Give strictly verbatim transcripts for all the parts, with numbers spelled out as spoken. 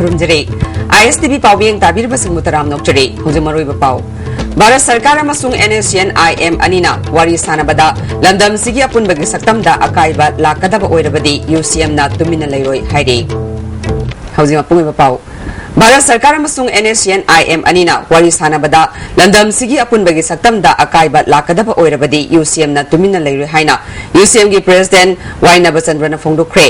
ꯊꯝꯖꯔꯤ꯫ ꯑꯥꯏ ꯑꯦꯁ T V ꯄꯥꯎꯃꯤꯌꯦꯡ ꯇꯥꯕꯤꯔꯤꯕꯁꯤꯡꯕꯨ ꯇꯔꯥꯝꯅ ꯑꯣꯛꯆꯔꯤ꯫ ꯍꯧꯖꯤꯛ ꯃꯔꯨꯑꯣꯏꯕ ꯄꯥꯎ꯫ ꯚꯥꯔꯠ ꯁꯔꯀꯥꯔ ꯑꯃꯁꯨꯡ and S C and I M ꯑꯅꯤꯅ ꯋꯥꯔꯤ ꯁꯥꯟꯅꯕꯗ ꯂꯝꯗꯝꯁꯤꯒꯤ ꯑꯄꯨꯟꯕꯒꯤ ꯁꯛꯇꯝꯗ ꯑꯀꯥꯏꯕ ꯂꯥꯛꯀꯗꯕ ꯑꯣꯏꯔꯕꯗꯤ ꯌꯨ ꯁꯤ ꯑꯦꯝꯅ ꯇꯨꯃꯤꯟꯅ ꯂꯩꯔꯣꯏ ꯍꯥꯏꯔꯤ꯫ ꯍꯧꯖꯤꯛ ꯃꯄꯨꯡ ꯑꯣꯏꯕ ꯄꯥꯎ꯫ ꯚꯥꯔꯠ ꯁꯔꯀꯥꯔ ꯑꯃꯁꯨꯡ and S C and I M ꯑꯅꯤꯅ ꯋꯥꯔꯤ ꯁꯥꯟꯅꯕꯗ ꯂꯝꯗꯝꯁꯤꯒꯤ ꯑꯄꯨꯟꯕꯒꯤ ꯁꯛꯇꯝꯗ ꯑꯀꯥꯏꯕ ꯂꯥꯛꯀꯗꯕ ꯑꯣꯏꯔꯕꯗꯤ ꯌꯨ ꯁꯤ ꯑꯦꯝꯅ ꯇꯨꯃꯤꯟꯅ ꯂꯩꯔꯣꯏ ꯍꯥꯏꯅ ꯌꯨ ꯁꯤ ꯑꯦꯝꯒꯤ ꯄ꯭ꯔꯦꯁꯤꯗꯦꯟꯠ ꯋꯥꯏ ꯅꯕꯆꯟꯗ꯭ꯔꯅ ꯐꯣꯡꯗꯣꯛꯈ꯭ꯔꯦ꯫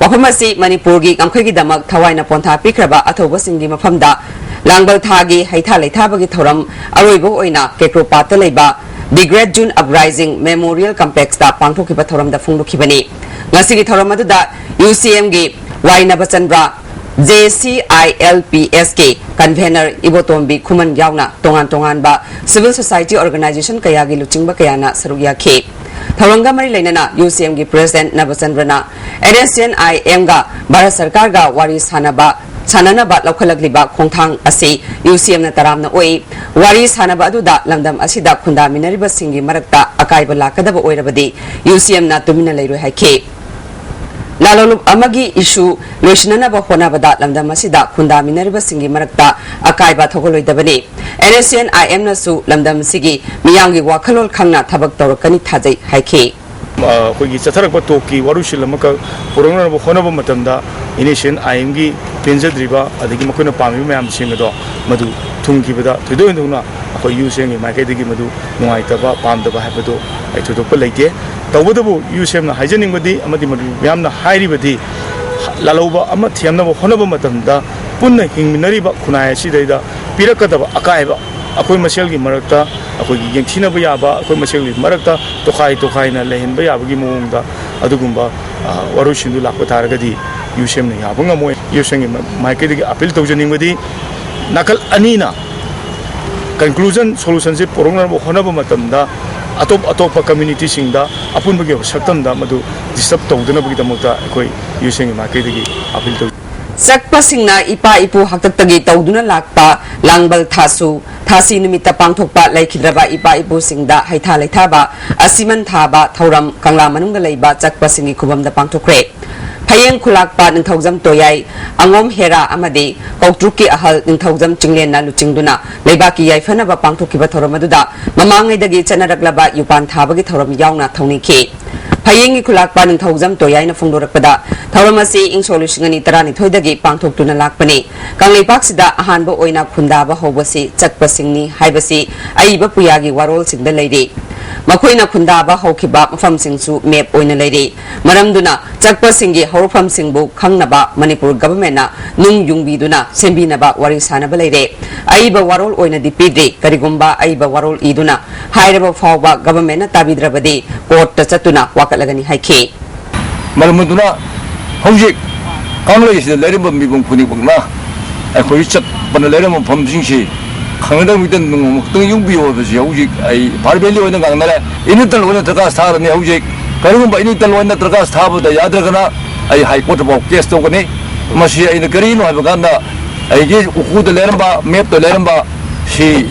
ꯋꯥꯐꯝ ꯑꯁꯤ ꯃꯅꯤꯄꯨꯔꯒꯤ ꯉꯝꯈꯩꯒꯤꯗꯃꯛ ꯊꯋꯥꯏꯅ ꯄꯣꯟꯊꯥ ꯄꯤꯈ꯭ꯔꯕ ꯑꯊꯧꯕꯁꯤꯡꯒꯤ ꯃꯐꯝꯗ ꯂꯥꯡꯕꯜ ꯊꯥꯒꯤ ꯍꯩꯊꯥ ꯂꯩꯊꯥꯕꯒꯤ ꯊꯧꯔꯝ ꯑꯔꯣꯏꯕ ꯑꯣꯏꯅ ꯀꯦꯀ꯭ꯔꯣꯄꯥꯠꯇ ꯂꯩꯕ The Great June Uprising Memorial Complex ꯇ ꯄꯥꯡꯊꯣꯛꯈꯤꯕ ꯊꯧꯔꯝꯗ ꯐꯣꯡꯗꯣꯛꯈꯤꯕꯅꯤ꯫ ꯉꯁꯤꯒꯤ ꯊꯧꯔꯝ ꯑꯗꯨꯗ ꯌꯨ ꯁꯤ ꯑꯦꯝꯒꯤ ꯋꯥꯏ ꯅꯕꯆꯟꯗ꯭ꯔ, J C I L P S ꯀꯤ convener ꯏꯕꯣꯇꯣꯝꯕꯤ ꯈꯨꯃꯟ ꯌꯥꯎꯅ ꯇꯣꯉꯥꯟ ꯇꯣꯉꯥꯟꯕ civil society organization ꯀꯌꯥꯒꯤ ꯂꯨꯆꯤꯡꯕ ꯀꯌꯥꯅ ꯁꯔꯨꯛ ꯌꯥꯈꯤ꯫ ꯊꯧꯔꯝꯒ ꯃꯔꯤ ꯂꯩꯅꯅ ꯌꯨ ꯁꯤ ꯑꯦꯝꯒꯤ president ꯅꯕꯆꯟꯗ꯭ꯔꯅ and S C and ꯑꯥꯏ ꯑꯦꯝꯒ ꯚꯥꯔꯠ ꯁꯔꯀꯥꯔꯒ ꯋꯥꯔꯤ ꯁꯥꯟꯅꯕ, ꯁꯥꯟꯅꯅꯕ ꯂꯧꯈꯠꯂꯛꯂꯤꯕ ꯈꯣꯡꯊꯥꯡ ꯑꯁꯤ ꯌꯨ ꯁꯤ ꯑꯦꯝꯅ ꯇꯔꯥꯝꯅ ꯑꯣꯛꯏ꯫ ꯋꯥꯔꯤ ꯁꯥꯟꯅꯕ ꯑꯗꯨꯗ ꯂꯝꯗꯝ ꯑꯁꯤꯗ ꯈꯨꯟꯗꯥꯃꯤꯟꯅꯔꯤꯕꯁꯤꯡꯒꯤ ꯃꯔꯛꯇ ꯑꯀꯥꯏꯕ ꯂꯥꯛꯀꯗꯕ ꯑꯣꯏꯔꯕꯗꯤ ꯌꯨ ꯁꯤ ꯑꯦꯝꯅ ꯇꯨꯃꯤꯟꯅ ꯂꯩꯔꯣꯏ ꯍꯥꯏꯈꯤ꯫ ꯂꯥꯂꯣꯡꯂꯨꯞ ꯑꯃꯒꯤ issue ꯂꯣꯏꯁꯤꯟꯅꯅꯕ ꯍꯣꯠꯅꯕꯗ ꯂꯝꯗꯝ ꯑꯁꯤꯗ ꯈꯨꯟꯗꯥꯃꯤꯟꯅꯔꯤꯕꯁꯤꯡꯒꯤ ꯃꯔꯛꯇ ꯑꯀꯥꯏꯕ ꯊꯣꯛꯍꯜꯂꯣꯏꯗꯕꯅꯤ꯫ ꯑꯦꯟ ꯑꯦꯁ ꯁꯤ ꯑꯦꯟ ꯑꯥꯏ ꯑꯦꯝꯅꯁꯨ ꯂꯝꯗꯝ ꯑꯁꯤꯒꯤ ꯃꯤꯌꯥꯝꯒꯤ ꯋꯥꯈꯜꯂꯣꯟ ꯈꯪꯅ ꯊꯕꯛ ꯇꯧꯔꯛꯀꯅꯤ ꯊꯥꯖꯩ ꯍꯥꯏꯈꯤ꯫ ꯑ, ꯑꯩꯈꯣꯏꯒꯤ ꯆꯠꯊꯔꯛꯄ ꯇꯣꯛꯀꯤ ꯋꯥꯔꯨꯁꯤꯜ ꯑꯃꯈꯛ ꯄꯨꯔꯛꯅꯅꯕ ꯍꯣꯠꯅꯕ ꯃꯇꯝꯗ ꯑꯦꯟ ꯑꯦꯁ ꯁꯤ ꯑꯦꯟ ꯑꯥꯏ ꯑꯦꯝꯒꯤ ꯄꯦꯟꯖꯗ꯭ꯔꯤꯕ ꯑꯗꯒꯤ ꯃꯈꯣꯏꯅ ꯄꯥꯝꯃꯤꯕ ꯃꯌꯥꯝꯁꯤꯡ ꯑꯗꯣ ꯃꯗꯨ ꯊꯨꯡꯈꯤꯕꯗ ꯊꯣꯏꯗꯣꯛ ꯍꯦꯟꯗꯣꯛꯅ ꯑꯩꯈꯣꯏ ꯌꯨ ꯁꯤ ꯑꯦꯝꯒꯤ ꯃꯥꯏꯀꯩꯗꯒꯤ ꯃꯗꯨ ꯅꯨꯡꯉꯥꯏꯇꯕ, ꯄꯥꯝꯗꯕ ꯍꯥꯏꯕꯗꯨ ꯑꯩ ꯊꯣꯏꯗꯣꯛꯄ ꯂꯩꯇꯦ꯫ ꯇꯧꯕꯇꯕꯨ ꯌꯨ ꯁꯤ ꯑꯦꯝꯅ ꯍꯥꯏꯖꯅꯤꯡꯕꯗꯤ ꯑꯃꯗꯤ ꯃꯗꯨ ꯃꯌꯥꯝꯅ ꯍꯥꯏꯔꯤꯕꯗꯤ ꯂꯥꯜꯍꯧꯕ ꯑꯃ ꯊꯦꯝꯅꯕ ꯍꯣꯠꯅꯕ ꯃꯇꯝꯗ ꯄꯨꯟꯅ ꯍꯤꯡꯃꯤꯟꯅꯔꯤꯕ ꯈꯨꯟꯅꯥꯏ ꯑꯁꯤꯗꯩꯗ ꯄꯤꯔꯛꯀꯗꯕ ꯑꯀꯥꯏꯕ, ꯑꯩꯈꯣꯏ ꯃꯁꯦꯜꯒꯤ ꯃꯔꯛꯇ ꯑꯩꯈꯣꯏꯒꯤ ꯌꯦꯡꯊꯤꯅꯕ ꯌꯥꯕ, ꯑꯩꯈꯣꯏ ꯃꯁꯦꯜꯒꯤ ꯃꯔꯛꯇ ꯇꯣꯈꯥꯏ ꯇꯣꯈꯥꯏꯅ ꯂꯩꯍꯟꯕ ꯌꯥꯕꯒꯤ ꯃꯑꯣꯡꯗ ꯑꯗꯨꯒꯨꯝꯕ, ꯑ, ꯋꯥꯔꯣꯏꯁꯤꯟꯗꯨ ꯂꯥꯛꯄ ꯇꯥꯔꯒꯗꯤ ꯌꯨ ꯁꯤ ꯑꯦꯝꯅ ꯌꯥꯕ ꯉꯝꯃꯣꯏ꯫ ꯌꯨ ꯁꯤ ꯑꯦꯝꯒꯤ ꯃ-, ꯃꯥꯏꯀꯩꯗꯒꯤ ꯑꯄꯤꯜ ꯇꯧꯖꯅꯤꯡꯕꯗꯤ ꯅꯥꯀꯜ ꯑꯅꯤꯅ conclusion, solution ꯁꯦ ꯄꯨꯔꯛꯅꯕ ꯍꯣꯠꯅꯕ ꯃꯇꯝꯗ ꯑꯇꯣꯞ ꯑꯇꯣꯞꯄ community ꯁꯤꯡꯗ ꯑꯄꯨꯟꯕꯒꯤ ꯑꯣꯏꯕ ꯁꯛꯇꯝꯗ ꯃꯗꯨ disturb ꯇꯧꯗꯅꯕꯒꯤꯗꯃꯛꯇ ꯑꯩꯈꯣꯏ ꯌꯨ ꯁꯤ ꯑꯦꯝꯒꯤ ꯃꯥꯏꯀꯩꯗꯒꯤ ꯑꯄꯤꯜ ꯇꯧ꯫ ꯆꯛꯄꯁꯤꯡꯅ ꯏꯄꯥ ꯏꯄꯨ ꯍꯥꯛꯇꯛꯇꯒꯤ ꯇꯧꯗꯨꯅ ꯂꯥꯛꯄ ꯂꯥꯡꯕꯜ ꯊꯥꯁꯨ ꯊꯥꯁꯤ ꯅꯨꯃꯤꯠꯇ ꯄꯥꯡꯊꯣꯛꯄ ꯂꯩꯈꯤꯗ꯭ꯔꯕ ꯏꯄꯥ ꯏꯄꯨꯁꯤꯡꯗ ꯍꯩꯊꯥ ꯂꯩꯊꯥꯕ, ꯑꯁꯤꯃꯟ ꯊꯥꯕ ꯊꯧꯔꯝ ꯀꯪꯂꯥ ꯃꯅꯨꯡꯗ ꯂꯩꯕ ꯆꯛꯄꯁꯤꯡꯒꯤ ꯈꯨꯕꯝꯗ ꯄꯥꯡꯊꯣꯛꯈ꯭ꯔꯦ꯫ ꯐꯌꯦꯡ ꯈꯨꯂꯥꯛꯄ ꯅꯤꯡꯊꯧꯖꯝ ꯇꯣꯌꯥꯏ, ꯑꯉꯣꯝ ꯍꯦꯔꯥ ꯑꯃꯗꯤ ꯀꯧꯇ꯭ꯔꯨꯛꯀꯤ ꯑꯍꯜ ꯅꯤꯡꯊꯧꯖꯝ ꯆꯤꯡꯂꯦꯟꯅ ꯂꯨꯆꯤꯡꯗꯨꯅ ꯂꯩꯕꯥꯛꯀꯤ ꯌꯥꯏꯐꯅꯕ ꯄꯥꯡꯊꯣꯛꯈꯤꯕ ꯊꯧꯔꯝ ꯑꯗꯨꯗ ꯃꯃꯥꯡꯉꯩꯗꯒꯤ ꯆꯠꯅꯔꯛꯂꯕ ꯌꯨꯄꯥꯟ ꯊꯥꯕꯒꯤ ꯊꯧꯔꯝ ꯌꯥꯎꯅ ꯊꯧꯅꯤꯈꯤ꯫ ꯐꯌꯦꯡꯒꯤ ꯈꯨꯂꯥꯛꯄ ꯅꯤꯡꯊꯧꯖꯝ ꯇꯣꯌꯥꯏꯅ ꯐꯣꯡꯗꯣꯔꯛꯄꯗ, ꯊꯧꯔꯝ ꯑꯁꯤ ꯏꯪ ꯁꯣꯛ ꯂꯤꯁꯤꯡ ꯑꯅꯤ ꯇꯔꯥꯅꯤꯊꯣꯏꯗꯒꯤ ꯄꯥꯡꯊꯣꯛꯇꯨꯅ ꯂꯥꯛꯄꯅꯤ꯫ ꯀꯪꯂꯩꯄꯥꯛꯁꯤꯗ ꯑꯍꯥꯟꯕ ꯑꯣꯏꯅ ꯈꯨꯟꯗꯥꯕ ꯍꯧꯕꯁꯤ ꯆꯛꯄꯁꯤꯡꯅꯤ ꯍꯥꯏꯕꯁꯤ ꯑꯏꯕ ꯄꯨꯌꯥꯒꯤ ꯋꯥꯔꯣꯜꯁꯤꯡꯗ ꯂꯩꯔꯤ꯫ ꯃꯈꯣꯏꯅ ꯈꯨꯟꯗꯥꯕ ꯍꯧꯈꯤꯕ ꯃꯐꯝꯁꯤꯡꯁꯨ ꯃꯦꯞ ꯑꯣꯏꯅ ꯂꯩꯔꯤ꯫ ꯃꯔꯝꯗꯨꯅ ꯆꯛꯄꯁꯤꯡꯒꯤ ꯍꯧꯔꯛꯐꯝꯁꯤꯡꯕꯨ ꯈꯪꯅꯕ ꯃꯅꯤꯄꯨꯔ ꯒꯚꯔꯟꯃꯦꯟꯠꯅ ꯅꯨꯡ ꯌꯨꯡꯕꯤꯗꯨꯅ ꯁꯦꯝꯕꯤꯅꯕ ꯋꯥꯔꯤ ꯁꯥꯅꯕ ꯂꯩꯔꯦ꯫ ꯑꯏꯕ ꯋꯥꯔꯣꯜ ꯑꯣꯏꯅꯗꯤ ꯄꯤꯗ꯭ꯔꯤ꯫ ꯀꯔꯤꯒꯨꯝꯕ ꯑꯏꯕ ꯋꯥꯔꯣꯜ ꯏꯗꯨꯅ ꯍꯥꯏꯔꯕ ꯐꯥꯎꯕ ꯒꯚꯔꯟꯃꯦꯟꯠꯅ ꯇꯥꯕꯤꯗ꯭ꯔꯕꯗꯤ ꯀꯣꯔꯠꯇ ꯆꯠꯇꯨꯅ ꯋꯥꯀꯠꯂꯒꯅꯤ ꯍꯥꯏꯈꯤ꯫ ꯃꯔꯝ ꯑꯗꯨꯅ ꯍꯧꯖꯤꯛ ꯀꯪꯂꯩꯁꯤꯗ ꯂꯩꯔꯝꯕ ꯃꯤꯄꯨꯝ ꯈꯨꯗꯤꯡꯃꯛꯅ ꯑꯩꯈꯣꯏ ꯆꯠꯄꯅ ꯂꯩꯔꯝꯕ ꯃꯐꯝꯁꯤꯡꯁꯤ ꯈꯪꯅꯗꯕ ꯃꯤꯗ ꯅꯣꯡꯃ ꯈꯛꯇꯪ ꯌꯨꯡꯕꯤꯌꯨ ꯍꯥꯏꯕꯁꯤ ꯍꯧꯖꯤꯛ ꯑꯩ ꯚꯥꯔꯕꯦꯜꯂꯤ ꯑꯣꯏꯅ ꯉꯥꯡꯅꯔꯦ꯫ ꯏꯅꯤꯇꯜ ꯑꯣꯏꯅ ꯗꯔꯀꯥꯁ ꯊꯥꯔꯅꯤ꯫ ꯍꯧꯖꯤꯛ ꯀꯔꯤꯒꯨꯝꯕ ꯏꯅꯤꯇꯜ ꯑꯣꯏꯅ ꯗꯔꯀꯥꯁ ꯊꯥꯕꯗ ꯌꯥꯗ꯭ꯔꯒꯅ ꯑꯩ ꯍꯥꯏ ꯀꯣꯔꯠꯇ ꯐꯥꯎ ꯀꯦꯁ ꯇꯧꯒꯅꯤ꯫ ꯃꯁꯤ ꯑꯩꯅ ꯀꯔꯤꯅꯣ ꯍꯥꯏꯕ ꯀꯥꯟꯗ ꯑꯩꯒꯤ ꯎꯀꯨꯗ ꯂꯩꯔꯝꯕ, ꯃꯦꯞꯇ ꯂꯩꯔꯝꯕ ꯁꯤ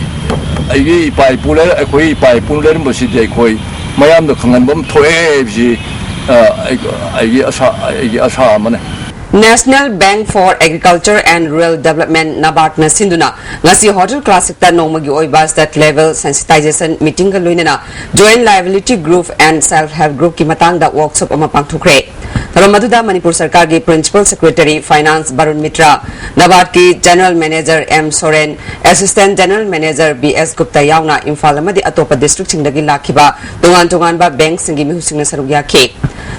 ꯑꯩꯒꯤ ꯏꯄꯥ ꯏꯄꯨ ꯂꯩꯔ-, ꯑꯩꯈꯣꯏ ꯏꯄꯥ ꯏꯄꯨꯅ ꯂꯩꯔꯝꯕꯁꯤꯗꯤ ꯑꯩꯈꯣꯏ ꯃꯌꯥꯝꯗ ꯈꯪꯍꯟꯕ ꯑꯃ ꯊꯣꯛꯑꯦ ꯍꯥꯏꯕꯁꯤ, ꯑ, ꯑꯩ-, ꯑꯩꯒꯤ ꯑꯁꯥ, ꯑꯩꯒꯤ ꯑꯁꯥ ꯑꯃꯅꯤ꯫ National Bank for Agriculture and Rural Development, ꯅꯕꯥꯔꯠꯅ ꯁꯤꯟꯗꯨꯅ ꯉꯁꯤ ꯍꯣꯇꯦꯜ ꯀ꯭ꯂꯥꯁꯤꯛꯇ ꯅꯣꯡꯃꯒꯤ ꯑꯣꯏꯕ state level sensitization meetingꯒ ꯂꯣꯏꯅꯅ Joint Liability Group and Self Help Groupꯀꯤ ꯃꯇꯥꯡꯗ workshop ꯑꯃ ꯄꯥꯡꯊꯣꯛꯈ꯭ꯔꯦ꯫ ꯊꯧꯔꯝ ꯑꯗꯨꯗ ꯃꯅꯤꯄꯨꯔ ꯁꯔꯀꯥꯔꯒꯤ Principal Secretary Finance Barun Mitra, ꯅꯕꯥꯔꯠꯀꯤ General Manager M Soren, Assistant General Manager B S Gupta ꯌꯥꯎꯅ ꯏꯝꯐꯥꯜ ꯑꯃꯗꯤ ꯑꯇꯣꯞꯄ districtꯁꯤꯡꯗꯒꯤ ꯂꯥꯛꯈꯤꯕ ꯇꯣꯉꯥꯟ ꯇꯣꯉꯥꯟꯕ bankꯁꯤꯡꯒꯤ ꯃꯤꯍꯨꯠꯁꯤꯡꯅ ꯁꯔꯨꯛ ꯌꯥꯈꯤ꯫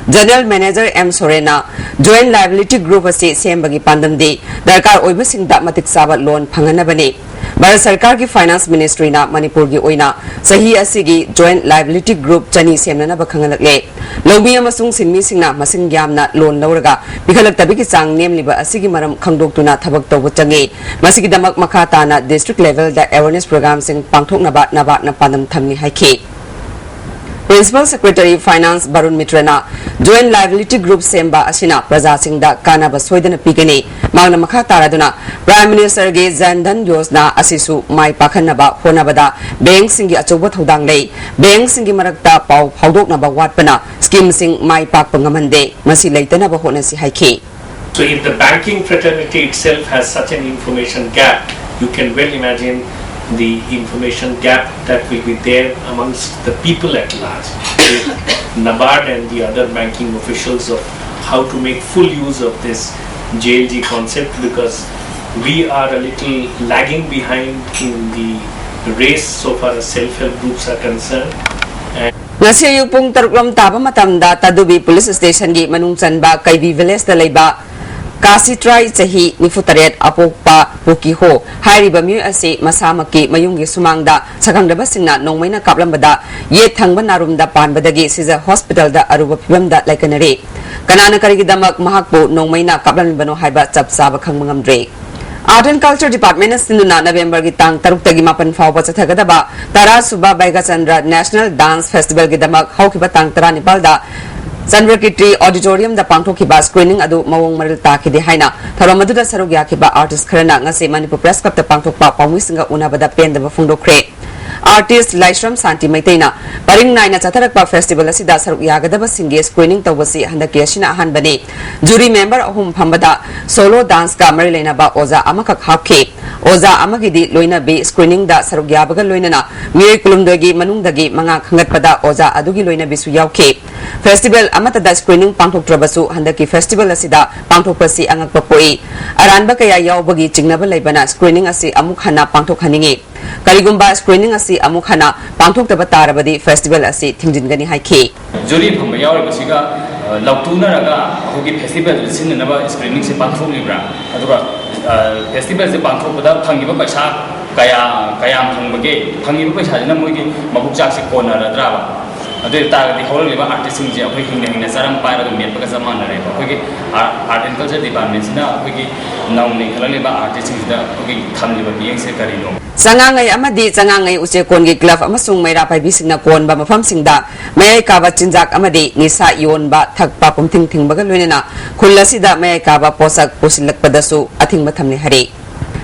General Manager ꯑꯦꯝ ꯁꯣꯔꯦꯟꯅ Joint Liability Group ꯑꯁꯤ ꯁꯦꯝꯕꯒꯤ ꯄꯥꯟꯗꯝꯗꯤ ꯗꯔꯀꯥꯔ ꯑꯣꯏꯕꯁꯤꯡꯗ ꯃꯇꯤꯛ ꯆꯥꯕ loan ꯐꯪꯍꯟꯅꯕꯅꯤ꯫ ꯚꯥꯔꯠ ꯁꯔꯀꯥꯔꯒꯤ Finance Ministryꯅ ꯃꯅꯤꯄꯨꯔꯒꯤ ꯑꯣꯏꯅ ꯆꯍꯤ ꯑꯁꯤꯒꯤ Joint Liability Group ꯆꯅꯤ ꯁꯦꯝꯅꯅꯕ ꯈꯪꯍꯜꯂꯛꯂꯦ꯫ ꯂꯧꯃꯤ ꯑꯃꯁꯨꯡ ꯁꯤꯟꯃꯤꯁꯤꯡꯅ ꯃꯁꯤꯡ ꯌꯥꯝꯅ loan ꯂꯧꯔꯒ ꯄꯤꯈꯠꯂꯛꯇꯕꯒꯤ ꯆꯥꯡ ꯅꯦꯝꯂꯤꯕ ꯑꯁꯤꯒꯤ ꯃꯔꯝ ꯈꯪꯗꯣꯛꯇꯨꯅ ꯊꯕꯛ ꯇꯧꯕ ꯆꯪꯏ꯫ ꯃꯁꯤꯒꯤꯗꯃꯛ ꯃꯈꯥ ꯇꯥꯅ district levelꯗ awareness programꯁꯤꯡ ꯄꯥꯡꯊꯣꯛꯅꯕ ꯅꯕꯥꯔꯠꯅ ꯄꯥꯟꯗꯝ ꯊꯝꯂꯤ ꯍꯥꯏꯈꯤ꯫ Principal Secretary Finance Barun ꯃꯤꯇ꯭ꯔꯅ Joint Liability Group ꯁꯦꯝꯕ ꯑꯁꯤꯅ ꯄ꯭ꯔꯖꯥꯁꯤꯡꯗ ꯀꯥꯟꯅꯕ ꯁꯣꯏꯗꯅ ꯄꯤꯒꯅꯤ꯫ ꯃꯍꯥꯛꯅ ꯃꯈꯥ ꯇꯥꯔꯗꯨꯅ Prime Minister ꯒꯤ ꯖꯟ ꯙꯟ ꯌꯣꯖꯅꯥ ꯑꯁꯤꯁꯨ ꯃꯥꯏ ꯄꯥꯛꯍꯟꯅꯕ ꯍꯣꯠꯅꯕꯗ bank ꯁꯤꯡꯒꯤ ꯑꯆꯧꯕ ꯊꯧꯗꯥꯡ ꯂꯩ꯫ Bank ꯁꯤꯡꯒꯤ ꯃꯔꯛꯇ ꯄꯥꯎ ꯐꯥꯎꯗꯣꯛꯅꯕ ꯋꯥꯠꯄꯅ scheme ꯁꯤꯡ ꯃꯥꯏ ꯄꯥꯛꯄ ꯉꯝꯍꯟꯗꯦ꯫ ꯃꯁꯤ ꯂꯩꯇꯅꯕ ꯍꯣꯠꯅꯁꯤ ꯍꯥꯏꯈꯤ꯫ So if the banking fraternity itself has such an information gap, you can well imagine the information gap that will be there amongst the people at large. With NABARD and the other banking officials of how to make full use of this J L G concept, because we are a little lagging behind in the race so far as self-help groups are concerned. And ꯉꯁꯤ ꯑꯌꯨꯛ ꯄꯨꯡ ꯇꯔꯨꯛ ꯂꯣꯝ ꯇꯥꯕ ꯃꯇꯝꯗ ꯇꯗꯨꯕꯤ police station ꯒꯤ ꯃꯅꯨꯡ ꯆꯟꯕ ꯀꯩꯕꯤ village ꯇ ꯂꯩꯕ ꯀꯥꯁꯤꯇ꯭ꯔꯥꯏ, ꯆꯍꯤ ꯅꯤꯐꯨ ꯇꯔꯦꯠ, ꯑꯄꯣꯛꯄ ꯄꯨꯀꯤꯍꯣ ꯍꯥꯏꯔꯤꯕ ꯃꯤꯑꯣꯏ ꯑꯁꯤ ꯃꯁꯥꯃꯛꯀꯤ ꯃꯌꯨꯝꯒꯤ ꯁꯨꯃꯥꯡꯗ ꯁꯛꯈꯪꯗꯕꯁꯤꯡꯅ ꯅꯣꯡꯃꯩꯅ ꯀꯥꯞꯂꯝꯕꯗ ꯌꯦꯠ ꯊꯪꯕ ꯅꯥꯔꯨꯝꯗ ꯄꯥꯟꯕꯗꯒꯤ ꯁꯤꯖ hospital ꯗ ꯑꯔꯨꯕ ꯐꯤꯕꯝꯗ ꯂꯩꯀꯅꯔꯤ꯫ ꯀꯅꯥꯅ ꯀꯔꯤꯒꯤꯗꯃꯛ ꯃꯍꯥꯛꯄꯨ ꯅꯣꯡꯃꯩꯅ ꯀꯥꯞꯂꯝꯂꯤꯕꯅꯣ ꯍꯥꯏꯕ ꯆꯞ ꯆꯥꯕ ꯈꯪꯕ ꯉꯝꯗ꯭ꯔꯤ꯫ Art and Culture Department ꯅ ꯁꯤꯟꯗꯨꯅ November ꯒꯤ ꯇꯥꯡ ꯇꯔꯨꯛꯇꯒꯤ ꯃꯥꯄꯟ ꯐꯥꯎꯕ ꯆꯠꯊꯒꯗꯕ ꯇꯔꯥ ꯁꯨꯕ ꯕꯩꯒꯆꯟꯗ꯭ꯔ National Dance Festival ꯒꯤꯗꯃꯛ ꯍꯧꯈꯤꯕ ꯇꯥꯡ ꯇꯔꯥꯅꯤꯄꯥꯜꯗ ꯆꯟꯗ꯭ꯔꯀꯤꯔꯇꯤ Auditorium ꯗ ꯄꯥꯡꯊꯣꯛꯈꯤꯕ screening ꯑꯗꯨ ꯃꯑꯣꯡ ꯃꯔꯤꯜ ꯇꯥꯈꯤꯗꯦ ꯍꯥꯏꯅ ꯊꯧꯔꯝ ꯑꯗꯨꯗ ꯁꯔꯨꯛ ꯌꯥꯈꯤꯕ artist ꯈꯔꯅ ꯉꯁꯤ Manipur Press Club ꯇ ꯄꯥꯡꯊꯣꯛꯄ ꯄꯥꯎꯃꯤꯁꯤꯡꯒ ꯎꯅꯕꯗ ꯄꯦꯟꯗꯕ ꯐꯣꯡꯗꯣꯛꯈ꯭ꯔꯦ꯫ Artist ꯂꯥꯏꯁ꯭ꯔꯝ ꯁꯥꯟꯇꯤ ꯃꯩꯇꯩꯅ ꯄꯔꯤꯡ ꯅꯥꯏꯅ ꯆꯠꯊꯔꯛꯄ festival ꯑꯁꯤꯗ ꯁꯔꯨꯛ ꯌꯥꯒꯗꯕꯁꯤꯡꯒꯤ screening ꯇꯧꯕꯁꯤ ꯍꯟꯗꯛꯀꯤ ꯑꯁꯤꯅ ꯑꯍꯥꯟꯕꯅꯤ꯫ Jury member ꯑꯍꯨꯝ ꯐꯝꯕꯗ solo dance ꯀ ꯃꯔꯤ ꯂꯩꯅꯕ ꯑꯣꯖꯥ ꯑꯃꯈꯛ ꯍꯥꯞꯈꯤ꯫ ꯑꯣꯖꯥ ꯑꯃꯒꯤꯗꯤ ꯂꯣꯏꯅꯕꯤ screening ꯗ ꯁꯔꯨꯛ ꯌꯥꯕꯒ ꯂꯣꯏꯅꯅ ꯃꯤꯑꯣꯏ ꯀꯨꯟꯍꯨꯝꯗꯣꯏꯒꯤ ꯃꯅꯨꯡꯗꯒꯤ ꯃꯉꯥ ꯈꯟꯒꯠꯄꯗ ꯑꯣꯖꯥ ꯑꯗꯨꯒꯤ ꯂꯣꯏꯅꯕꯤꯁꯨ ꯌꯥꯎꯈꯤ꯫ Festival ꯑꯃꯠꯇꯗ screening ꯄꯥꯡꯊꯣꯛꯇ꯭ꯔꯕꯁꯨ ꯍꯟꯗꯛꯀꯤ festival ꯑꯁꯤꯗ ꯄꯥꯡꯊꯣꯛꯄꯁꯤ ꯑꯉꯛꯄ ꯄꯣꯛꯏ꯫ ꯑꯔꯥꯟꯕ ꯀꯌꯥ ꯌꯥꯎꯕꯒꯤ ꯆꯤꯡꯅꯕ ꯂꯩꯕꯅ screening ꯑꯁꯤ ꯑꯃꯨꯛ ꯍꯟꯅ ꯄꯥꯡꯊꯣꯛꯍꯟꯅꯤꯡꯏ꯫ ꯀꯔꯤꯒꯨꯝꯕ screening ꯑꯁꯤ ꯑꯃꯨꯛ ꯍꯟꯅ ꯄꯥꯡꯊꯣꯛꯇꯕ ꯇꯥꯔꯕꯗꯤ festival ꯑꯁꯤ ꯊꯤꯡꯖꯤꯟꯒꯅꯤ ꯍꯥꯏꯈꯤ꯫ Jury ꯐꯝꯕ ꯌꯥꯎꯔꯤꯕꯁꯤꯒ ꯑ, ꯂꯥꯎꯊꯣꯛꯅꯔꯒ ꯑꯩꯈꯣꯏꯒꯤ festival ꯁꯦ ꯁꯤꯟꯅꯅꯕ screening ꯁꯦ ꯄꯥꯡꯊꯣꯛꯂꯤꯕ꯭ꯔꯥ? ꯑꯗꯨꯒ ꯑ, festival ꯁꯦ ꯄꯥꯡꯊꯣꯛꯄꯗ ꯐꯪꯉꯤꯕ ꯄꯩꯁꯥ ꯀꯌꯥ, ꯀꯌꯥꯝ ꯐꯪꯕꯒꯦ? ꯐꯪꯉꯤꯕ ꯄꯩꯁꯥꯁꯤꯅ ꯃꯣꯏꯒꯤ ꯃꯕꯨꯛ ꯆꯥꯛꯁꯦ ꯀꯣꯟꯅꯔꯗ꯭ꯔꯥꯕ? ꯑꯗꯨ ꯑꯣꯏ ꯇꯥꯔꯒꯗꯤ ꯍꯧꯔꯛꯂꯤꯕ ꯑꯥꯔꯇꯤꯁꯁꯤꯡꯁꯦ ꯑꯩꯈꯣꯏ ꯍꯤꯡꯅ ꯍꯤꯡꯅ ꯆꯥꯔꯝ ꯄꯥꯏꯔꯒ ꯃꯦꯠꯄꯒ ꯆꯞ ꯃꯥꯟꯅꯔꯦꯕ꯫ ꯑꯩꯈꯣꯏꯒꯤ ꯑꯥꯔꯠ ꯑꯦꯟ ꯀꯜꯆꯔ ꯗꯤꯄꯥꯔꯠꯃꯦꯟꯁꯤꯅ ꯑꯩꯈꯣꯏꯒꯤ ꯅꯧꯅ ꯏꯟꯈꯠꯂꯛꯂꯤꯕ ꯑꯥꯔꯇꯤꯁꯁꯤꯡꯁꯤꯗ ꯑꯩꯈꯣꯏꯒꯤ ꯊꯝꯂꯤꯕ ꯃꯤꯠꯌꯦꯡꯁꯦ ꯀꯔꯤꯅꯣ? ꯆꯉꯥꯡꯉꯩ ꯑꯃꯗꯤ ꯆꯉꯥꯡꯉꯩ ꯎꯆꯦꯛꯀꯣꯟꯒꯤ ꯀ꯭ꯂꯕ ꯑꯃꯁꯨꯡ ꯃꯩꯔꯥ ꯄꯥꯏꯕꯤꯁꯤꯡꯅ ꯀꯣꯟꯕ ꯃꯐꯝꯁꯤꯡꯗ ꯃꯌꯥꯏ ꯀꯥꯕ ꯆꯤꯟꯖꯥꯛ ꯑꯃꯗꯤ ꯅꯤꯁꯥ ꯌꯣꯟꯕ ꯊꯛꯄ ꯄꯨꯝꯊꯤꯡ ꯊꯤꯡꯕꯒ ꯂꯣꯏꯅꯅ ꯈꯨꯜ ꯑꯁꯤꯗ ꯃꯌꯥꯏ ꯀꯥꯕ ꯄꯣꯠꯁꯛ ꯄꯨꯁꯤꯜꯂꯛꯄꯗꯁꯨ ꯑꯊꯤꯡꯕ ꯊꯝꯂꯦ ꯍꯥꯏꯔꯤ꯫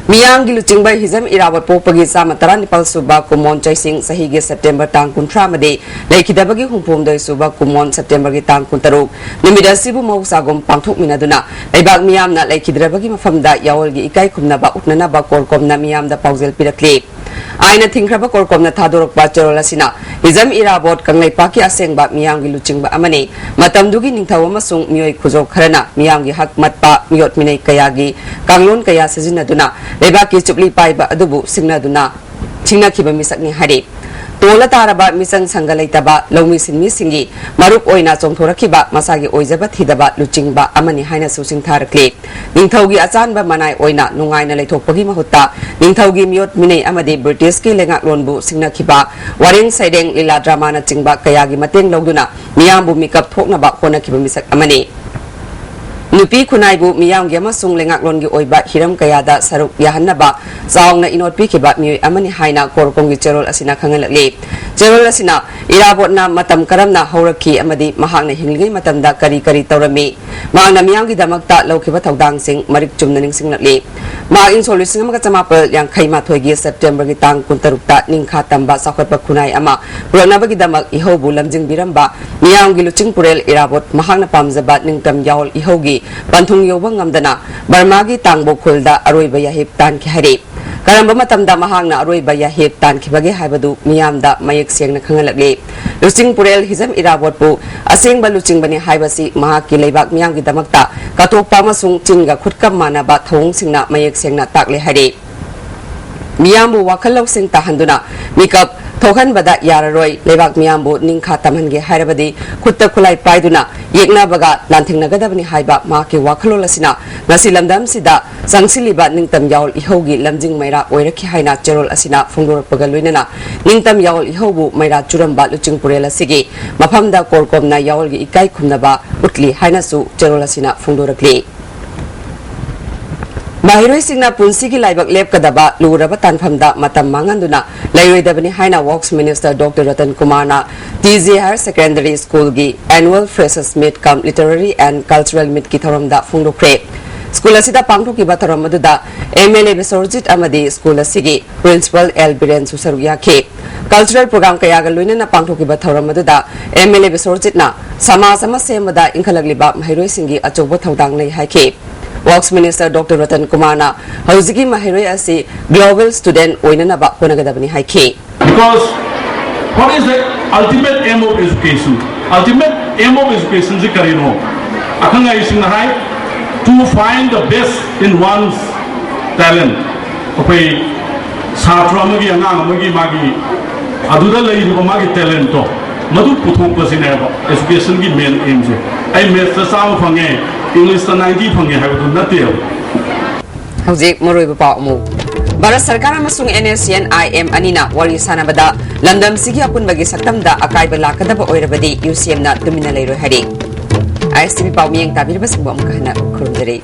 ꯃꯤꯌꯥꯝꯒꯤ ꯂꯨꯆꯤꯡꯕ ꯍꯤꯖꯝ ꯏꯔꯥꯕꯣꯠ ꯄꯣꯛꯄꯒꯤ ꯆꯥꯝꯃ ꯇꯔꯥꯅꯤꯄꯥꯜ ꯁꯨꯕ ꯀꯨꯃꯣꯟ ꯆꯩꯁꯤꯡ ꯆꯍꯤꯒꯤ ꯁꯦꯞꯇꯦꯝꯕꯔ ꯇꯥꯡ ꯀꯨꯟꯊ꯭ꯔꯥ ꯑꯃꯗꯤ ꯂꯩꯈꯤꯗꯕꯒꯤ ꯍꯨꯝꯐꯨꯍꯨꯝꯗꯣꯏ ꯁꯨꯕ ꯀꯨꯃꯣꯟ ꯁꯦꯞꯇꯦꯝꯕꯔꯒꯤ ꯇꯥꯡ ꯀꯨꯟꯇꯔꯨꯛ ꯅꯨꯃꯤꯠ ꯑꯁꯤꯕꯨ ꯃꯍꯧꯁꯥꯒꯨꯝ ꯄꯥꯡꯊꯣꯛꯃꯤꯟꯅꯗꯨꯅ ꯂꯩꯕꯥꯛ ꯃꯤꯌꯥꯝꯅ ꯂꯩꯈꯤꯗ꯭ꯔꯕꯒꯤ ꯃꯐꯝꯗ ꯌꯥꯑꯣꯜꯒꯤ ꯏꯀꯥꯏ ꯈꯨꯝꯅꯕ ꯎꯠꯅꯅꯕ ꯀꯣꯔꯀꯣꯝꯅ ꯃꯤꯌꯥꯝꯗ ꯄꯥꯎꯖꯦꯜ ꯄꯤꯔꯛꯂꯤ꯫ ꯑꯥꯏꯟꯅ ꯊꯤꯡꯈ꯭ꯔꯕ ꯀꯣꯔꯀꯣꯝꯅ ꯊꯥꯗꯣꯔꯛꯄ ꯆꯦꯔꯣꯜ ꯑꯁꯤꯅ ꯍꯤꯖꯝ ꯏꯔꯥꯕꯣꯠ ꯀꯪꯂꯩꯄꯥꯛꯀꯤ ꯑꯁꯦꯡꯕ ꯃꯤꯌꯥꯝꯒꯤ ꯂꯨꯆꯤꯡꯕ ꯑꯃꯅꯤ꯫ ꯃꯇꯝꯗꯨꯒꯤ ꯅꯤꯡꯊꯧ ꯑꯃꯁꯨꯡ ꯃꯤꯑꯣꯏ ꯈꯨꯖꯧ ꯈꯔꯅ ꯃꯤꯌꯥꯝꯒꯤ ꯍꯛ ꯃꯠꯄ ꯃꯤꯑꯣꯠ ꯃꯤꯅꯩ ꯀꯌꯥꯒꯤ ꯀꯥꯡꯂꯣꯟ ꯀꯌꯥ ꯁꯤꯖꯤꯟꯅꯗꯨꯅ ꯂꯩꯕꯥꯛꯀꯤ ꯆꯨꯞꯂꯤ ꯄꯥꯏꯕ ꯑꯗꯨꯕꯨ ꯁꯤꯡꯅꯗꯨꯅ ꯁꯤꯡꯅꯈꯤꯕ ꯃꯤꯁꯛꯅꯤ ꯍꯥꯏꯔꯤ꯫ ꯇꯣꯜꯂ ꯇꯥꯔꯕ ꯃꯤꯆꯪ ꯁꯪꯒ ꯂꯩꯇꯕ ꯂꯧꯃꯤ ꯁꯤꯟꯃꯤꯁꯤꯡꯒꯤ ꯃꯔꯨꯞ ꯑꯣꯏꯅ ꯆꯣꯡꯊꯣꯔꯛꯈꯤꯕ ꯃꯁꯥꯒꯤ ꯑꯣꯏꯖꯕ ꯊꯤꯗꯕ ꯂꯨꯆꯤꯡꯕ ꯑꯃꯅꯤ ꯍꯥꯏꯅꯁꯨ ꯁꯤꯡꯊꯥꯔꯛꯂꯤ꯫ ꯅꯤꯡꯊꯧꯒꯤ ꯑꯆꯥꯟꯕ ꯃꯅꯥꯏ ꯑꯣꯏꯅ ꯅꯨꯡꯉꯥꯏꯅ ꯂꯩꯊꯣꯛꯄꯒꯤ ꯃꯍꯨꯠꯇ ꯅꯤꯡꯊꯧꯒꯤ ꯃꯤꯑꯣꯠ ꯃꯤꯅꯩ ꯑꯃꯗꯤ ꯕ꯭ꯔꯤꯇꯤꯁꯀꯤ ꯂꯩꯉꯥꯛꯂꯣꯟꯕꯨ ꯁꯤꯡꯅꯈꯤꯕ ꯋꯥꯔꯦꯡ ꯁꯩꯔꯦꯡ, ꯂꯤꯂꯥ ꯗ꯭ꯔꯃꯥꯅꯆꯤꯡꯕ ꯀꯌꯥꯒꯤ ꯃꯇꯦꯡ ꯂꯧꯗꯨꯅ ꯃꯤꯌꯥꯝꯕꯨ ꯃꯤꯀꯞ ꯊꯣꯛꯅꯕ ꯍꯣꯠꯅꯈꯤꯕ ꯃꯤꯁꯛ ꯑꯃꯅꯤ꯫ ꯅꯨꯄꯤ ꯈꯨꯟꯅꯥꯏꯕꯨ ꯃꯤꯌꯥꯝꯒꯤ ꯑꯃꯁꯨꯡ ꯂꯩꯉꯥꯛꯂꯣꯟꯒꯤ ꯑꯣꯏꯕ ꯍꯤꯔꯝ ꯀꯌꯥꯗ ꯁꯔꯨꯛ ꯌꯥꯍꯟꯅꯕ ꯆꯥꯎꯅ ꯏꯅꯣꯠ ꯄꯤꯈꯤꯕ ꯃꯤꯑꯣꯏ ꯑꯃꯅꯤ ꯍꯥꯏꯅ ꯀꯣꯔꯀꯣꯝꯒꯤ ꯆꯦꯔꯣꯜ ꯑꯁꯤꯅ ꯈꯪꯍꯜꯂꯛꯂꯤ꯫ ꯆꯦꯔꯣꯜ ꯑꯁꯤꯅ ꯏꯔꯥꯕꯣꯠꯅ ꯃꯇꯝ ꯀꯔꯝꯅ ꯍꯧꯔꯛꯈꯤ ꯑꯃꯗꯤ ꯃꯍꯥꯛꯅ ꯍꯤꯡꯂꯤꯉꯩ ꯃꯇꯝꯗ ꯀꯔꯤ ꯀꯔꯤ ꯇꯧꯔꯝꯃꯤ, ꯃꯍꯥꯛꯅ ꯃꯤꯌꯥꯝꯒꯤꯗꯃꯛꯇ ꯂꯧꯈꯤꯕ ꯊꯧꯗꯥꯡꯁꯤꯡ ꯃꯔꯤꯛ ꯆꯨꯝꯅ ꯅꯤꯡꯁꯤꯡꯂꯛꯂꯤ꯫ ꯃꯍꯥꯛ ꯏꯪ ꯁꯣꯛ ꯂꯤꯁꯤꯡ ꯑꯃꯒ ꯆꯃꯥꯄꯜ ꯌꯥꯡꯈꯩ ꯃꯥꯊꯣꯏꯒꯤ ꯁꯦꯞꯇꯦꯝꯕꯔꯒꯤ ꯇꯥꯡ ꯀꯨꯟꯇꯔꯨꯛꯇ ꯅꯤꯡꯈꯥ ꯇꯝꯕ ꯆꯥꯎꯈꯠꯄ ꯈꯨꯟꯅꯥꯏ ꯑꯃ ꯄꯨꯔꯛꯅꯕꯒꯤꯗꯃꯛ ꯏꯍꯧꯕꯨ ꯂꯝꯖꯤꯡꯕꯤꯔꯝꯕ ꯃꯤꯌꯥꯝꯒꯤ ꯂꯨꯆꯤꯡ ꯄꯨꯔꯦꯜ ꯏꯔꯥꯕꯣꯠ ꯃꯍꯥꯛꯅ ꯄꯥꯝꯖꯕ ꯅꯤꯡꯇꯝ ꯌꯥꯑꯣꯜ ꯏꯍꯧꯒꯤ ꯄꯟꯊꯨꯡ ꯌꯧꯕ ꯉꯝꯗꯅ ꯕꯔꯃꯥꯒꯤ ꯇꯥꯡꯕꯣ ꯈꯨꯜꯗ ꯑꯔꯣꯏꯕ ꯌꯥꯍꯤꯞ ꯇꯥꯟꯈꯤ ꯍꯥꯏꯔꯤ꯫ ꯀꯔꯝꯕ ꯃꯇꯝꯗ ꯃꯍꯥꯛꯅ ꯑꯔꯣꯏꯕ ꯌꯥꯍꯤꯞ ꯇꯥꯟꯈꯤꯕꯒꯦ ꯍꯥꯏꯕꯗꯨ ꯃꯤꯌꯥꯝꯗ ꯃꯌꯦꯛ ꯁꯦꯡꯅ ꯈꯪꯍꯜꯂꯛꯂꯤ꯫ ꯂꯨꯆꯤꯡ ꯄꯨꯔꯦꯜ ꯍꯤꯖꯝ ꯏꯔꯥꯕꯣꯠꯄꯨ ꯑꯁꯦꯡꯕ ꯂꯨꯆꯤꯡꯕꯅꯤ ꯍꯥꯏꯕꯁꯤ ꯃꯍꯥꯛꯀꯤ ꯂꯩꯕꯥꯛ ꯃꯤꯌꯥꯝꯒꯤꯗꯃꯛꯇ ꯀꯠꯊꯣꯛꯄ ꯑꯃꯁꯨꯡ ꯆꯤꯟꯒ ꯈꯨꯠꯀ ꯃꯥꯟꯅꯕ ꯊꯧꯑꯣꯡꯁꯤꯡꯅ ꯃꯌꯦꯛ ꯁꯦꯡꯅ ꯇꯥꯛꯂꯦ ꯍꯥꯏꯔꯤ꯫ ꯃꯤꯌꯥꯝꯕꯨ ꯋꯥꯈꯜ ꯂꯧꯁꯤꯡ ꯇꯥꯍꯟꯗꯨꯅ ꯃꯤꯀꯞ ꯊꯣꯛꯍꯟꯕꯗ ꯌꯥꯔꯔꯣꯏ꯫ ꯂꯩꯕꯥꯛ ꯃꯤꯌꯥꯝꯕꯨ ꯅꯤꯡꯈꯥ ꯇꯝꯍꯟꯒꯦ ꯍꯥꯏꯔꯕꯗꯤ ꯈꯨꯠꯇ ꯈꯨꯠꯂꯥꯏ ꯄꯥꯏꯗꯨꯅ ꯌꯦꯛꯅꯕꯒ ꯂꯥꯟꯊꯦꯡꯅꯒꯗꯕꯅꯤ ꯍꯥꯏꯕ ꯃꯍꯥꯛꯀꯤ ꯋꯥꯈꯜꯂꯣꯟ ꯑꯁꯤꯅ ꯉꯁꯤ ꯂꯝꯗꯝꯁꯤꯗ ꯆꯪꯁꯤꯜꯂꯤꯕ ꯅꯤꯡꯇꯝ ꯌꯥꯑꯣꯜ ꯏꯍꯧꯒꯤ ꯂꯝꯖꯤꯡ ꯃꯩꯔꯥ ꯑꯣꯏꯔꯛꯈꯤ ꯍꯥꯏꯅ ꯆꯦꯔꯣꯜ ꯑꯁꯤꯅ ꯐꯣꯡꯗꯣꯔꯛꯄꯒ ꯂꯣꯏꯅꯅ ꯅꯤꯡꯇꯝ ꯌꯥꯑꯣꯜ ꯏꯍꯧꯕꯨ ꯃꯩꯔꯥ ꯆꯨꯔꯝꯕ ꯂꯨꯆꯤꯡꯄꯨꯔꯦꯜ ꯑꯁꯤꯒꯤ ꯃꯐꯝꯗ ꯀꯣꯔꯀꯣꯝꯅ ꯌꯥꯑꯣꯜꯒꯤ ꯏꯀꯥꯏ ꯈꯨꯝꯅꯕ ꯎꯠꯂꯤ ꯍꯥꯏꯅꯁꯨ ꯆꯦꯔꯣꯜ ꯑꯁꯤꯅ ꯐꯣꯡꯗꯣꯔꯛꯂꯤ꯫ ꯃꯍꯩꯔꯣꯏꯁꯤꯡꯅ ꯄꯨꯟꯁꯤꯒꯤ ꯂꯥꯏꯕꯛ ꯂꯦꯞꯀꯗꯕ ꯂꯨꯔꯕ ꯇꯥꯟꯐꯝꯗ ꯃꯇꯝ ꯃꯥꯡꯍꯟꯗꯨꯅ ꯂꯩꯔꯣꯏꯗꯕꯅꯤ ꯍꯥꯏꯅ Works Minister Doctor Ratan Kumarꯅ T J Higher Secondary Schoolꯒꯤ Annual Freshers Meet cum Literary and Cultural Meetꯀꯤ ꯊꯧꯔꯝꯗ ꯐꯣꯡꯗꯣꯛꯈ꯭ꯔꯦ꯫ ꯁ꯭ꯀꯨꯜ ꯑꯁꯤꯗ ꯄꯥꯡꯊꯣꯛꯈꯤꯕ ꯊꯧꯔꯝ ꯑꯗꯨꯗ M L A ꯕꯤꯁ꯭ꯋꯔꯖꯤꯠ ꯑꯃꯗꯤ ꯁ꯭ꯀꯨꯜ ꯑꯁꯤꯒꯤ Principal L ꯕꯤꯔꯦꯟꯁꯨ ꯁꯔꯨꯛ ꯌꯥꯈꯤ꯫ Cultural program ꯀꯌꯥꯒ ꯂꯣꯏꯅꯅ ꯄꯥꯡꯊꯣꯛꯈꯤꯕ ꯊꯧꯔꯝ ꯑꯗꯨꯗ M L A ꯕꯤꯁ꯭ꯋꯔꯖꯤꯠꯅ ꯁꯃꯥꯖ ꯑꯃ ꯁꯦꯝꯕꯗ ꯏꯟꯈꯠꯂꯛꯂꯤꯕ ꯃꯍꯩꯔꯣꯏꯁꯤꯡꯒꯤ ꯑꯆꯧꯕ ꯊꯧꯗꯥꯡ ꯂꯩ ꯍꯥꯏꯈꯤ꯫ Works Minister Doctor Ratan Kumarꯅ ꯍꯧꯖꯤꯛꯀꯤ ꯃꯍꯩꯔꯣꯏ ꯑꯁꯤ global student ꯑꯣꯏꯅꯅꯕ ꯍꯣꯠꯅꯒꯗꯕꯅꯤ ꯍꯥꯏꯈꯤ꯫ Because what is the ultimate aim of education? Ultimate aim of education ꯁꯤ ꯀꯔꯤꯅꯣ? ꯑꯈꯪ ꯑꯍꯩꯁꯤꯡꯅ ꯍꯥꯏ, to find the best in one's talent. ꯑꯩꯈꯣꯏ ꯁꯥꯇ꯭ꯔ ꯑꯃꯒꯤ, ꯑꯉꯥꯡ ꯑꯃꯒꯤ ꯃꯥꯒꯤ ꯑꯗꯨꯗ ꯂꯩꯔꯤꯕ ꯃꯥꯒꯤ talentꯇꯣ, ꯃꯗꯨ ꯄꯨꯊꯣꯛꯄꯁꯤꯅꯦꯕ educationꯒꯤ main aimꯁꯦ꯫ ꯑꯩ mathsꯇ ꯆꯥꯝꯃ ꯐꯪꯉꯦ, Englishꯇ ninety ꯐꯪꯉꯦ ꯍꯥꯏꯕꯗꯨ ꯅꯠꯇꯦꯕ꯫ ꯍꯧꯖꯤꯛ ꯃꯔꯨꯑꯣꯏꯕ ꯄꯥꯎ ꯑꯃꯨꯛ꯫ ꯚꯥꯔꯠ ꯁꯔꯀꯥꯔ ꯑꯃꯁꯨꯡ N S C N I M ꯑꯅꯤꯅ ꯋꯥꯔꯤ ꯁꯥꯟꯅꯕꯗ ꯂꯝꯗꯝꯁꯤꯒꯤ ꯑꯄꯨꯟꯕꯒꯤ ꯁꯛꯇꯝꯗ ꯑꯀꯥꯏꯕ ꯂꯥꯛꯀꯗꯕ ꯑꯣꯏꯔꯕꯗꯤ U C Mꯅ ꯇꯨꯃꯤꯟꯅ ꯂꯩꯔꯣꯏ ꯍꯥꯏꯔꯤ꯫ I S T V ꯄꯥꯎ ꯃꯤꯠꯌꯦꯡ ꯇꯥꯕꯤꯔꯤꯕꯁꯤꯡꯕꯨ ꯑꯃꯨꯛ ꯍꯟꯅ ꯈꯨꯔꯨꯝꯖꯔꯤ꯫